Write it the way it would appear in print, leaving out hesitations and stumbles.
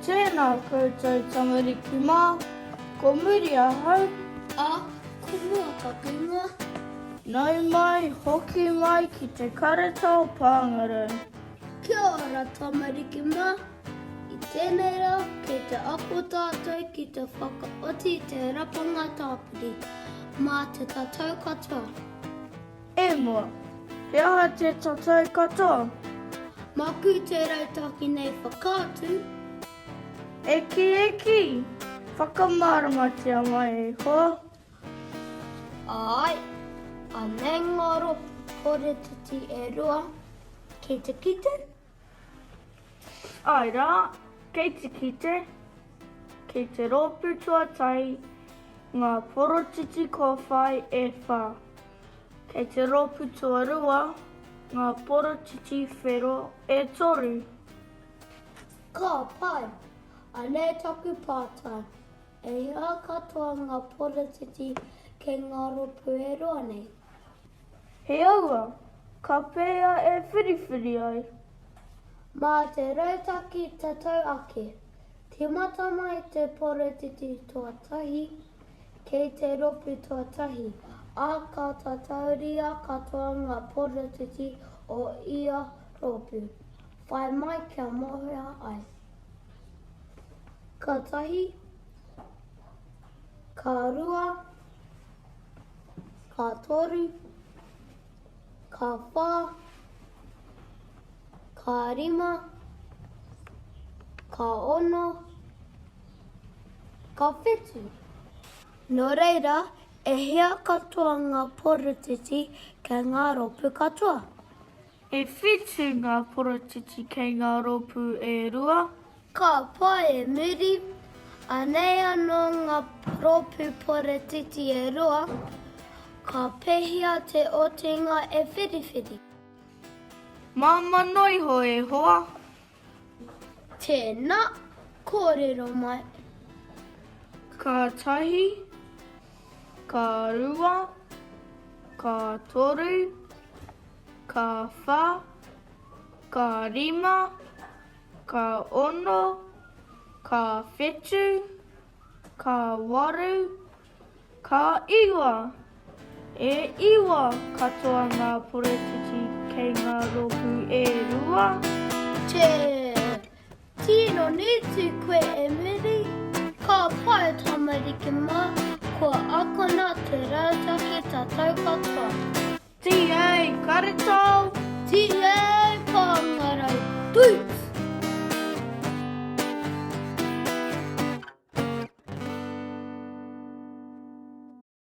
Tēnā koutou tamariki mā, ko muri ahau. Ā, ko mua taku ingoa. Nau mai, hoki mai ki te karetao pāngarau. Kia ora tamariki mā. I tēnei rā, kei te ako tātou ki te whakaoti i te rapanga tāpiri mā te tatau katoa. E moa, he aha te tatau katoa? Māku te rautaki nei whakaatu. E kī, e kī! Whakamāramatia mai e hoa. Āe, anei ngā rōpū poretiti e rua, kei te kite? Āe rā, kei te kite, kei te rōpū tuatahi ngā porotiti kōwhai e whā. Kei te rōpū tuarua ngā porotiti whero e toru. Ka pai! Anei taku pātai, e hia katoa ngā porotiti kei ngā rōpū e rua nei? He aua, ka pēhea e whiriwhiri ai? Mā te rautaki tatau ake. Tīmata mai te porotiti tuatahi kei te rōpū tuatahi, ā, ka tatauria katoa ngā porotiti o ia rōpū. Whai mai kia mōhio ai. Ka tahi, ka rua, Ka toru, ka whā, ka rima, ka ono, ka whitu. Nō reira, e hia katoa ngā porotiti kei ngā rōpū katoa? E whitu ngā porotiti kei ngā rōpū e rua. Ka pai e muri, anei anō ngā rōpū porotiti e rua, ka pēhea te otinga e whiriwhiri? Māmā noa iho e hoa. Tēnā, kōrero mai. Ka tahi, ka rua, ka toru, Ka wha, ka rima, ka ono, ka whetu, ka waru, ka iwa. E iwa katoa ngā poretiti kei ngā rōpū e rua. Te tino nīti koe e Miri. Ka pai tamariki mā, kua akona te rautaki tatau katoa. TA Karetao! TA Pāngarau! Tui!